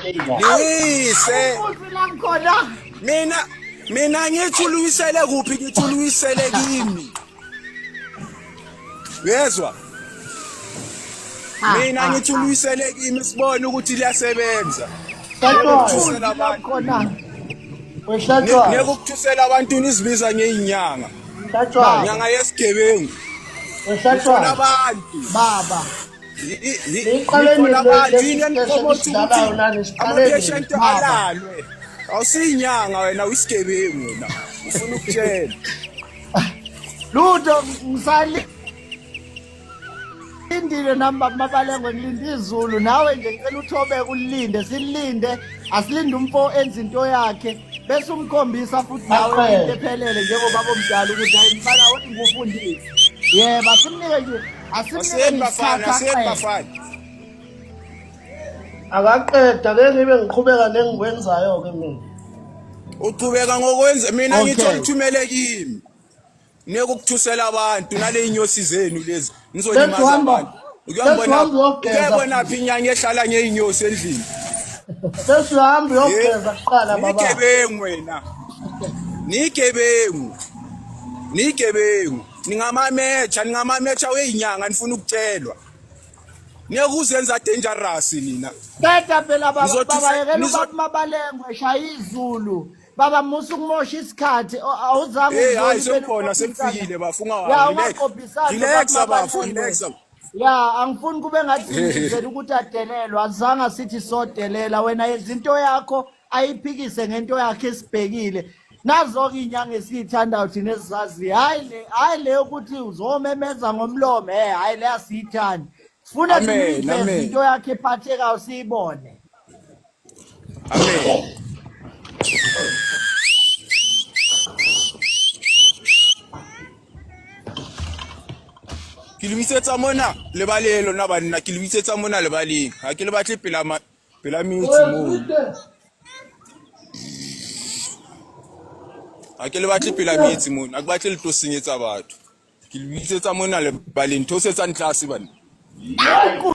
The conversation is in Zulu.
Lise Futhi la ngikhona. Mina ngithi uluyisele kuphi? Ngithi uluyisele kimi. Uyezwa? Mina ngithi uluyisele kimi sibone ukuthi liyasebenza. Futhi la ngikhona. Wehlatshwayo. Ngeke ukuthusela abantu nizibiza ngeinyanga. Hlatshwayo. Nyanga yesigebengu. Wehlatshwayo. Abantu. Baba. Niqale abantu nini yini lesi enipromotha esidlalayo ukuthi nani siqale nini? ama-patient alalwe. Awusiyinyanga wena, uyisigebengu wena. Ufuna ukutshela. Lutho ngisalindile nami baba Mabalengwe, ngilinde izulu nawe nje ngicela uthobeke ulinde, silinde, asilinde umfo enza into yakhe bese umkhombisa futhi nawe Aqede. into ephelele njengoba bomdala ukuthi hayi mfana wothi ngikufundise. Yebo, asimnike nje, asimnike Asiyeni nje bafana, isikhathi asiyeni aqede. bafana. Akaqeda ke ngibe ngiqhubeka nengikwenzayo ke mina. Uqhubeka ngokwenza mina Okay. ngithi olithumele kimi. Ngeke ukuthusela abantu nale inyosi zenu lezi. Nizolimaza Sesihamba- abantu. Ukuyambona sesihamba uyogeza. ukuyabona phi inyanga ehlala ngeinyosi endlini. Sesihamba uyogeza kuqala baba. Nigebengu wena. Nigebengu. Nigebengu. Ningamamecha, ningamamecha weyinyanga nifuna ukutshelwa. Ngeke uzenza dangerous nina. Qeda phela baba, Nizothi baba yekela ubaba Mabalengwe, shaya izulu. Baba musa ukumosha isikhathi, awuzange Hey, uzibone hayi impela sekukhona uqophisana. sekufikile bafu Ya ungahambi. ungaqophisani Relax baba bafu, Mabalengwe. relax. Ya angifuni kube ngathi ngizela ukuthi adelelwa, azange sithi sodelela wena yenza into yakho ayiphikise ngento yakhe esibhekile. Nazo-ke iy'nyanga esiyithandayo thina esizaziyo, hhayi le, hhayi le yokuthi uzomemeza ngomlomo, hhayi le asiyithandi. Sifuna Amen, thina uyiveze amen. into yakhe ephathekayo siyibone. Amen. Ke le bitsetsa mona lebaleng lona banna, ke le bitsetsa mona lebaleng. Ha ke le batle pela ma pela metse moo. Ha ke le batle pela metse mona, ha ke batle le tlo senyetsa batho. Ke le bitsetsa mona lebaleng, theosetsang tlase banna.